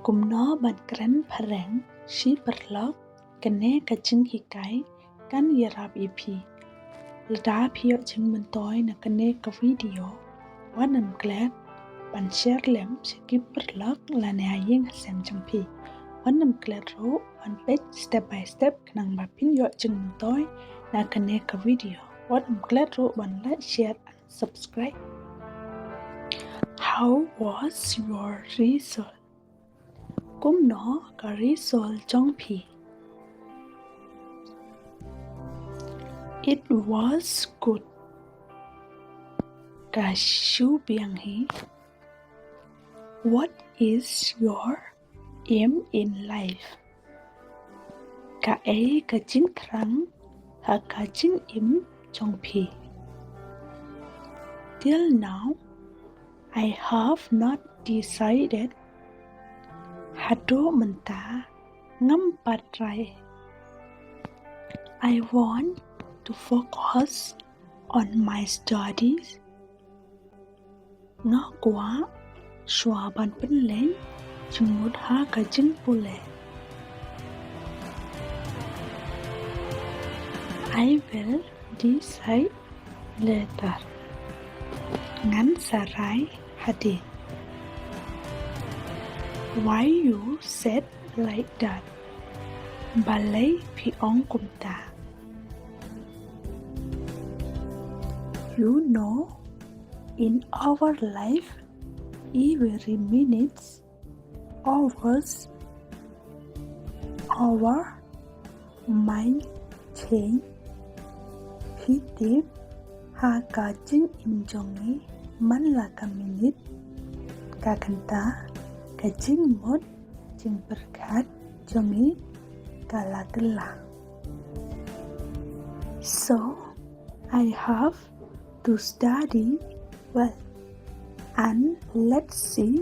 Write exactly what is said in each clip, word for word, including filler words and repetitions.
Kumno ban kren phareng shi paralok, kane ka jinghikai kan ïarap ïa phi. Lada phi ïoh jingmyntoi na kane ka video, wat nym klet ban share lem sha ki paralok lane ha ïing ha sem jong phi. Wat nym klet ruh ban peit step by step khnang ba phin ïoh jingmyntoi na kane ka video. Wat nym klet ruh ban like, share and subscribe. How was your result? Kumno ka result jong phi? It was good. Ka shu biang hi. What is your aim in life? Kaei ka jingthrang ha ka jingim jong phi? Till now, I have not decided. Haduh mynta ngam pat rai. I want to focus on my studies. Nga kwah shuwa ban pynleit jingmut ha ka jingpule. I will decide later. Ngan sa rai hadien. Why you said like that? Balei phi ong kumta? You know, in our life, every minutes, hours, hour, might change. Phi tip, ha ka jingim jong ngi, man la ka minit, ka kynta, ka jingmut, jingpyrkhat jong ngi ka la kylla. So, I have to study well and let's see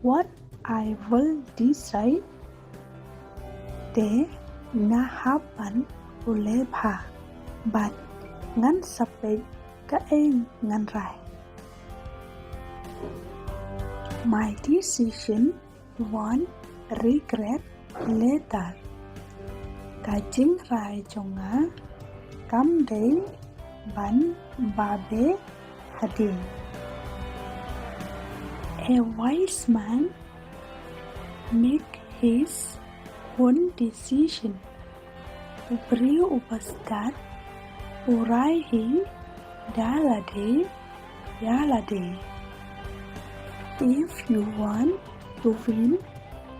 what I will decide. Te nga hap ban pule bha bad ngan sa peit kaei ngan rai. My decision won't regret later. Ka jingrai jong nga kam dei ban babe hadien. A wise man make his own decision. U briew uba stad u rai hi da lade ïa lade. If you want to win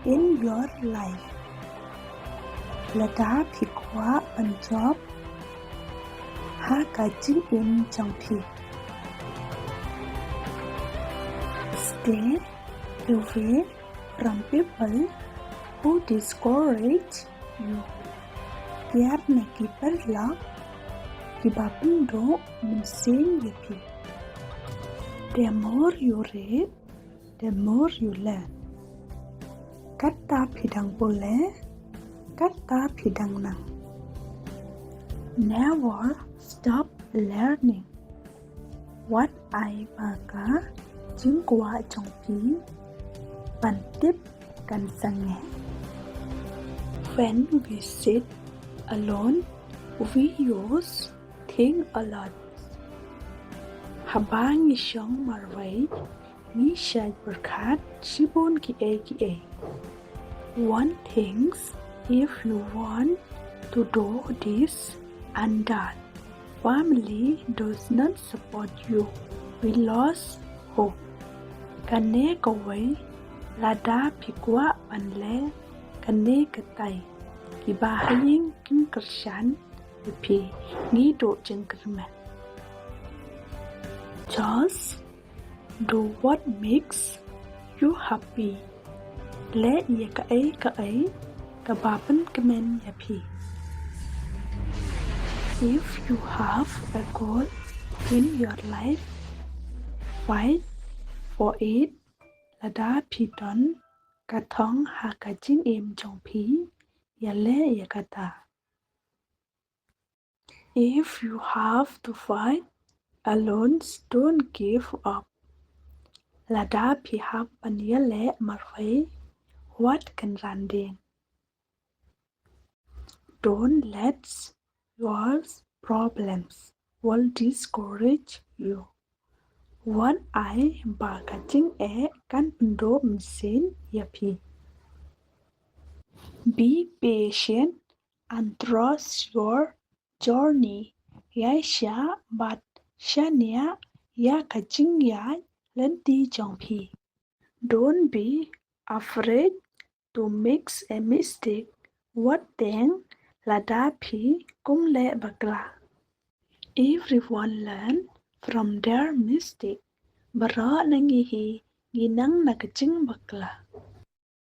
in your life, lada phi kwah ban jop ha ka jingim jong phi, stay away from people who discourage you. Kiar na ki paralok kiba pynduh mynsiem ïa phi. The more you read, the more you learn. Katta phi dang pule, katta phi dang nang. Never stop learning. Wat ai ba ka jingkwah jong phi ban tip kan sangeh. When we sit alone, we use think a lot. Haba ngi shong marwei, ngi shait pyrkhat shibun kiei kiei. One thinks, if you want to do this and that, family does not support you, we lost hope. Kane kawei, lada phi kwah ban leh kane katai, kiba ha ïing kim kyrshan ïa phi, ngi duh jingkyrmen. Just do what makes you happy. Leh ïa kaei kaei kaba pynkmen ïa phi. If you have a goal in your life, fight for it. Lada phi don ka thong ha ka jingim jong phi, ïaleh ïa kata. If you have to fight alone, don't give up. Lada phi hap ban ïaleh marwei, wat kynran dien. Don't let your problems will discourage you. Wat ai ba ka jingeh kan pynduh mynsiem ïa phi. Be patient and trust your journey. Ïaishah bad shaniah ïa ka jingïaid lynti jong phi. Don't be afraid to make a mistake. Wat teng lada phi kum leh bakla. Everyone learn from their mistake. Baroh na ngi hi ngi nang na ka jingbakla.